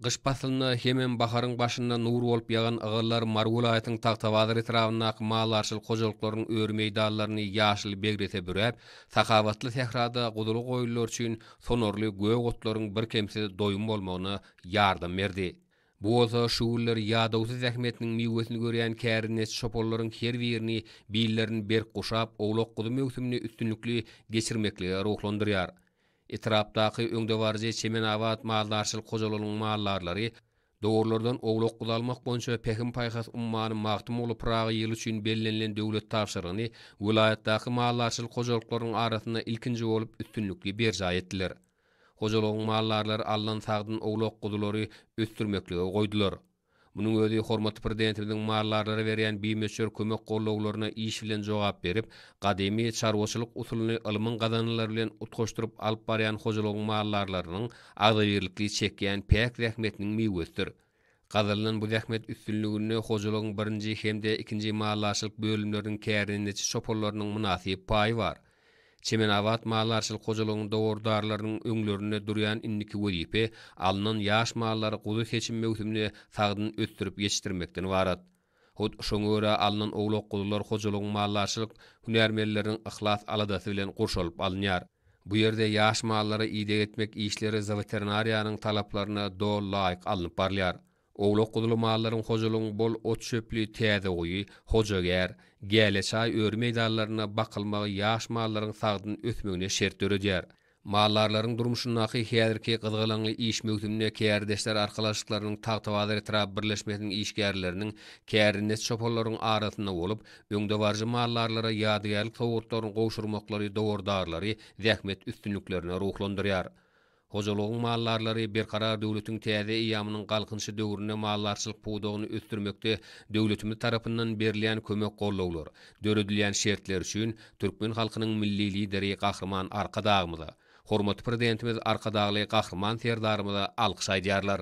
Gyş paslynda hemem baharyň başynda nur bolup ýagan ygallar Mary welaýatynyň Tagtabazar etrabyndaky maldarçylyk hojalyklarynyň öri meýdanlaryny ýaşyl begrese büräp, sahawatly sährada guzuly goýunlar üçin sonarly gök otlaryň birkemsiz doýum bolmagyna ýardam berdi. Bu bolsa şu günler ýadawsyz zähmetiniň miwesini görýän kärendeçi çopanlaryň her birini billerini berk guşap, owlak-guzy möwsümini üstünlikli geçirmeklige ruhlandyrýar. Etrapdaky öňdebaryjy Çemenabat maldarçylyk hojalygynyň maldarlary dowarlardan owlak-guzy almak boýunça Pähim-paýhas ummany Magtymguly Pyragy ýyly üçin bellenilen döwlet tabşyrygyny welaýatdaky maldarçylyk hojalyklarynyň arasynda ilkinji bolup üstünlikli berjaý etdiler. Hojalygyň maldarlary alnan sagdyn owlak-guzulary ösdürmeklige goýdular. Munuň özi hormatly Prezidentimiziň maldarlara berýän bimöçber kömek-gollawlaryna iş bilen jogap berip, gadymy çarwaçylyk usulyny ylmyň gazananlary bilen utgaşdyryp alyp barýan hojalygyň maldarlarynyň agzybirlikli çekýän päk zähmetiniň miwesidir. Gazanylan bu zähmet üstünliginde hojalygyň birinji hem-de ikinji maldarçylyk bölümleriniň kärendeçi çopanlarynyň mynasyp paýy bar. Çemenabat maldarçylyk hojalygynyň dowardarlarynyň öňlerinde durýan indiki wezipe alnan ýaş mallary guzy seçim möwsüminde sagdyn ösdürip ýetişdirmekden ybarat. Hut şoňa görä alnan owlak-guzular hojalygyň maldarçylyk hünärmenleriniň yhlas-aladasy bilen gurşalyp alynýar. Bu ýerde ýaş mallara ideg etmek işleri zooweterinariýanyň talaplaryna doly laýyk alnyp barylýar. Owlak-guzuly mallaryň hojalygyň bol ot-çöpli Täzeguýy, Hojagär, Gäleçaý öri meýdanlarynda bakylmagy ýaş mallaryň sagdyn ösmegine şert döredýär. Maldarlaryň durmuşyndaky häzirki gyzgalaňly iş möwsüminde kärdeşler arkalaşyklarynyň Tagtabazar etrap birleşmesiniň işgärleriniň kärendeçi çopanlaryň arasynda bolup, öňdebaryjy maldarlara ýadygärlik sowgatlaryny gowşurmaklary dowardarlary zähmet üstünliklerine ruhlandyrýar. Hojalygyň maldarlary Berkarar döwletiň täze eýýamynyň Galkynyşy döwründe maldarçylyk pudagyny ösdürmekde döwletimiz tarapyndan berilýän kömek-goldawlar, döredilýän şertler üçin türkmen halkynyň Milli Lideri Gahryman Arkadagymyza, hormatly Prezidentimiz Arkadagly Gahryman Serdarymyza alkyş aýdýarlar.